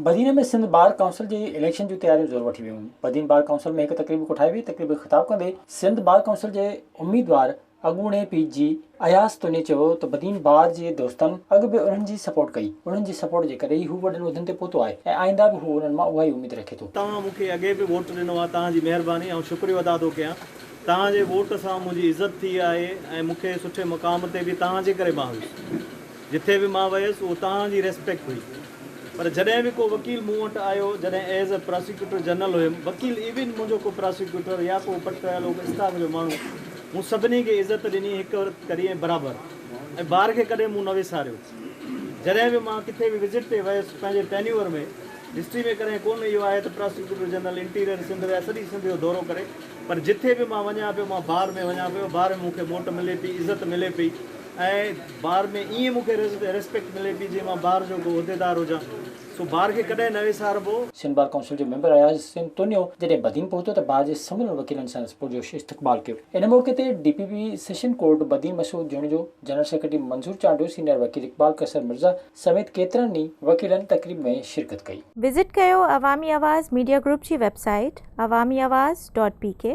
Badin ۾ Sindh bar council جي election جون تياريون زور وٺي ويون. بدين بار ڪائونسل ۾ هڪ تقريب ڪوٺائي وئي. تقريب کي خطاب ڪندي سنڌ بار ڪائونسل جي اميدوار اڳوڻي پي جي اياز توني چيو ته بدين بار جي دوستن اڳ به انهن جي سپورٽ ڪئي، انهن جي سپورٽ جي ڪري ئي هو وڏن عهدن تي پهتو آهي ۽ آئنده به هو انهن مان اها ئي اميد رکي ٿو. توهان مون کي اڳي به ووٽ ڏنو آهي توهان جي مهرباني آئون شڪريو ادا ٿو ڪيان توهان جي ووٽ سان منهنجي عزت ٿي آهي ۽ مون کي سٺي مقام تي به توهان جي ڪري مان هيس جٿي به مان ويس اهو توهان جي ريسپيڪٽ هئي پر جڏهن به ڪو وڪيل مون وٽ آيو جڏهن ايز اي پراسيڪيوٽر جنرل هيم وڪيل ايون منهنجو ڪو پراسيڪيوٽر يا ڪو پٽيوالو اسٽاف جو ماڻهو مون سڀني کي عزت ڏني هڪ ڪري ۽ برابر ۽ بار کي ڪڏهن مون نه وساريو جڏهن به مان ڪٿي به وزٽ تي ويس پنهنجي ٽينيور ۾ هسٽري ۾ ڪڏهن ڪونه اهو آهي ته پراسيڪيوٽر جنرل انٽيريئر سنڌ يا سڄي سنڌ جو دورو ڪري پر جٿي به مان وڃان پيو مان بار ۾ وڃان پيو بار ۾ مون کي موٽ ملي پئي عزت ملي پئي ۽ بار ۾ ائين مون کي ريسپيڪٽ ملي پئي جيئن مان بار جو ڪو عهديدار هجان سو بار کي ڪڏهن نه وساربو. سنڌ بار ڪائونسل جو ميمبر اياز حسين تونيو جڏهن بدين پهتو ته بار جي سمورن وڪيلن سندس پرجوش استقبال ڪيو. ان موقعي تي D P P session court Badin Masood Junejo, general secretary Manzoor Chandio, senior وڪيل اقبال قيصر مرزا سميت ڪيترن ئي وڪيلن تقريب ۾ شرڪت ڪئي. وزٽ ڪيو عوامي آواز ميڊيا گروپ جي website Awami Awaz dot P K.